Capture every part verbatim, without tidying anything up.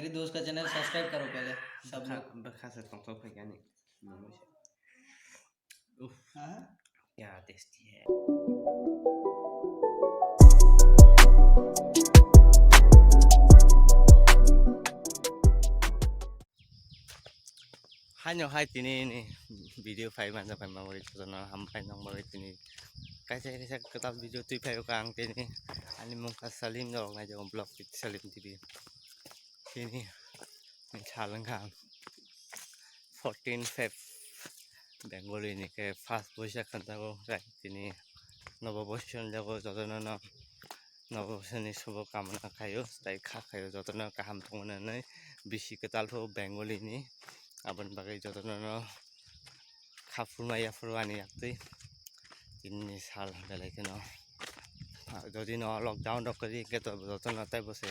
मेरे दोस्त का चैनल सब्सक्राइब करो पहले, सब लोग। Bwkha se tongthok phaikani. Uff, हाँ? Kya tasty hai. Haino hai tini ni video phai manja phai mawri jotono hambai nong bagwi tini kaisa kaisa kwtal video twi phai o ang tini ani mung kha Salim norok nai jago vlog twi Salim T V tini ni sal wngkha fourteen Feb Bengali ni khe first Boishakh khantago tini nobo boshon jago jotono no Nobo bosoni subo kamana khaio, tai kha khaio jotono kaham tongmani hinwi bisi kwtal pho Bengali ni. Aboni bagwi jotono no kha phurma yaphuru ani yaktwi. Tini ni sal belai kheno. Jodi no lockdown rok kwrwi hinkhe to jotono tei bo se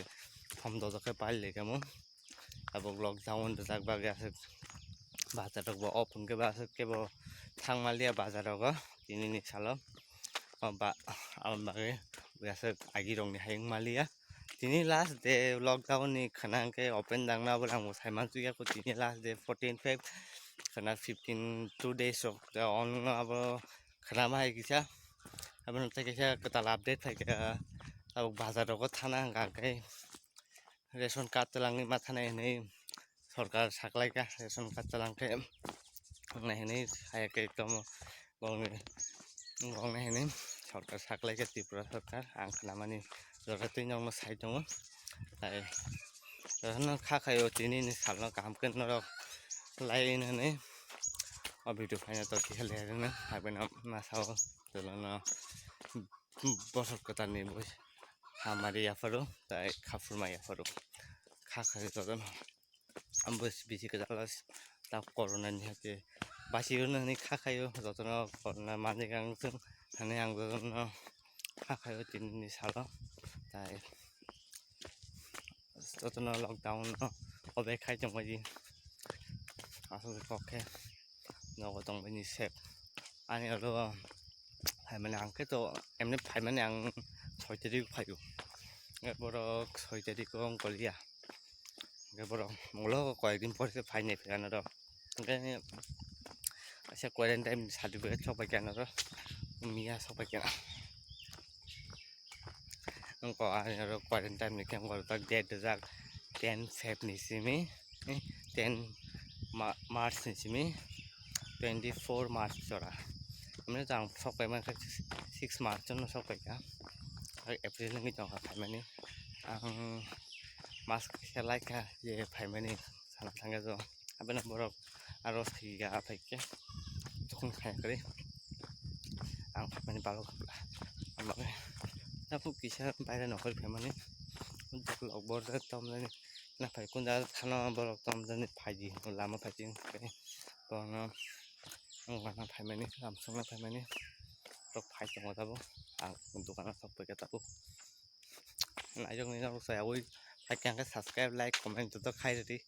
phom dodok khe pailai kamo. Tabuk lockdown rijak bagwi aswk bazar rok bo off hinkhe bo aswk kebo thangmaliya bazar rogo tini ni salo. O ba-, aboni bagwi aswk agi rokni hayung maliya. Tini last day lockdown ni khwna hwnkhe open dangna bo ang bo sai mansuya kho tini last day fourteen Feb khwna fifteen two days rok on abo khwna ma hai kisa. Aboni tei kaisa kwtal update phaikha tabuk bazar rogo thana hwnkha hwnkhe ration card twlangwi ma thanai hinwi sorkar saklaikha, ration card twlang khe wngnai hinwi hai khe tamo bongni bongni hinwi sorkar saklaikha Tripura sorkar. Ang khnamani jora twi nokno sai tongo. Tai jotono kha khaio tini ni salno kaham khe norok lai hinwi o video phaina tongkhe lerino hai phano ma sao jotono. Bosor kwtalni bo hamari yapharo tai kha phurma yapharo kha khaio jotono. Ambo bisi kwtal ta corona ni hake basi rwna hinwi kha khaio jotono corona manjak ang chwng hinwi ang jotono kha khaio tini ni salo tai jotono lockdown no obe khai tongbaidi aswk kok khe nogo tongbaini sep ani oro phaimani ang khe to emni phaimani ang soi tarik phaio borok soi tarik o wng kolia. Hingke borok ulo koyek din pore se phainai phaikha norok. Hingke kaisa quarantine certificate sok paikha norok. Miya sok paikha. Wngkha ani oro quarantine ni khe wngkha tak date rijak ten Feb ni simi, eh, ten Ma-, March ni simi twenty four March jora. Hwnwi to ang sok pai mankha six March no sok paikha. April wngwi tongkha phaimani. Ang mas kisa laikha je phaimani sana thangkhe to. Abeno borok aro thwiga phaikhe tukun khaya kwrwi. Ang phaimani balok ang bagwi takhuk kisa baire nokol phaimani. Borok tomjani naphai kunda thana borok tomjani phaidi lama phaidi borokno ang wana phaimani lamsokna phaimani borok phai tongo tabuk ang dukano sok paikha tabuk. Naijak ni norok chayawui phaikha hwnkhe subscribe, like, comment joto khai rwdi.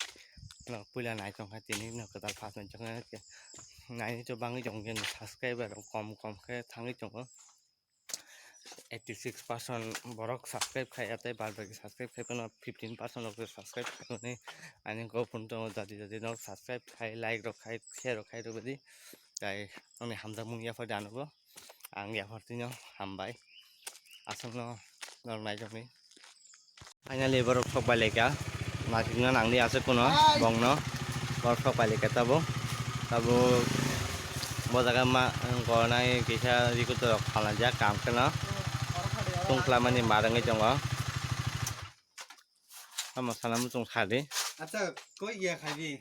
Norok puila nai tongkha tini no kwtal first nai tongkha naini to bangwi tongkhe subscriber rok kom kom khe thangwi tongo. Eighty six percent borok subscribe khai tei bad baki subscribe khai phano fifteen percent rok subscribe khai mani ani gopun tongo jadi jadi norok subscribe khai like rok khai share rok khai rwdi tai nokni hamjakmung yaphar di ano bo. Ang yaphartino hambai. Aswkno norok naijokni. Finally borok sok bai laikha. Nasikno nangni aswk kuno bongno. Borok sok bai laikha tabuk. Tabuk bo jaga ma gornai kisa rikuto rok phalnajak kam kheno. Tungklamani ma rwngwi tongo. Tamo sana muchung sadi. अच्छा, कोई गया खाली?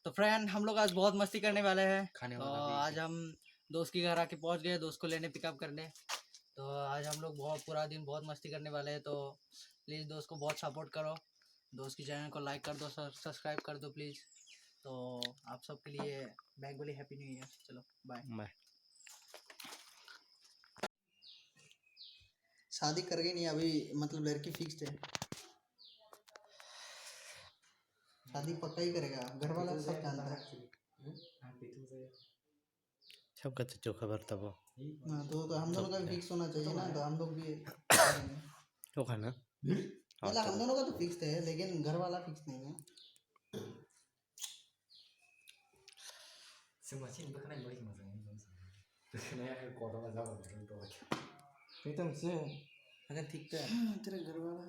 तो फ्रेंड, हम लोग आज बहुत मस्ती करने वाले हैं। खाने तो वाला भी आज है। हम दोस्त के घर आके पहुंच गए, दोस्त को लेने, पिकअप करने। तो आज हम लोग बहुत, पूरा दिन बहुत मस्ती करने वाले हैं। तो प्लीज दोस्त को बहुत सपोर्ट करो, दोस्त की चैनल को लाइक कर दो सर, सब्सक्राइब कर दो प्लीज। तो आप सबके लिए बेंगोली हैप्पी न्यू ईयर। चलो, बाय। बाय। शादी कर गई नहीं अभी, मतलब लड़की फिक्स्ड है, शादी पक्का ही करेगा, घर वाला सब जानता है। सबका तो चोखा बर्ता वो। हाँ, तो, तो हम दोनों का भी फिक्स होना चाहिए ना, तो हम लोग भी तो खाना। पहला हम दोनों का तो फिक्स है, लेकिन घर वाला फिक्स नहीं है। Semua sih, bukan yang boleh masang ini, masang. Bukan yang kota masang, bukan kota. Itu sih, akan ठीक है। तेरा घर वाला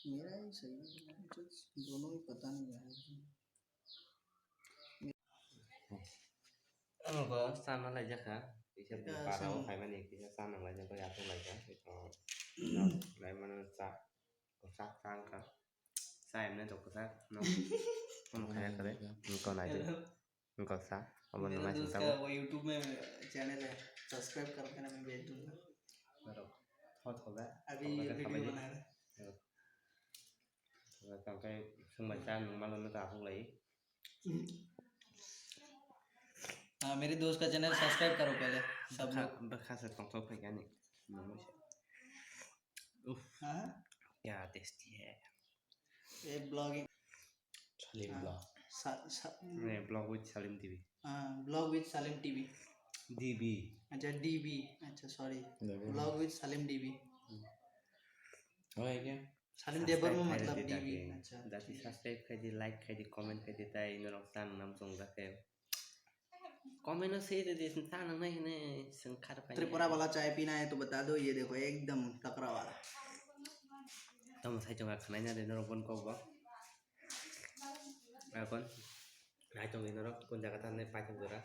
मेरा ही सही है, दोनों ही पता नहीं है। Ang ko sana lai jaka, kisa Kisa parao sana. Khaimani kisa sana lai jaka, yato lai jaka. Lai mana sa, sa sangka. Sa emne to kisa, no. Kono khaya kare, ko nai de. Ko sa, abo मेरे nungai दोस्त sangka. का वो YouTube में चैनल है, सब्सक्राइब करके ना, मैं भेज दूंगा। Baro, thot hoga. अभी ये वीडियो बना रहा है। Tangkai sungbai cha nung malo no ta huk lai. हाँ, मेरे दोस्त का चैनल सब्सक्राइब करो पहले, सब लोग। Bwkha se tongthok phaikani. Uff, हाँ? क्या टेस्टी है। ये ब्लॉगिंग। Salim हाँ, Vlog। सा-, सा-, Ne, vlog with Salim T V। हाँ, blog with Salim TV. D B। अच्छा, D B। अच्छा, sorry. D B। Blog with Salim D B। Oh, ya क्या? सलीम देबर में मतलब D B। Subscribe khai di, dati, अच्छा, dati, ठीक है। Subscribe khai di, like khai di, comment khai di, tai norok chang nam chong jakhe. Comment o se de de, chang nang nai hene sengkhar pai. Tripura वाला चाय पीना है तो बता दो, ये देखो एकदम तकड़ा वाला। Tamo sai chong khanai na de norok bon kok bo. Akon nai tong di norok kon jaga thanai paithak jora.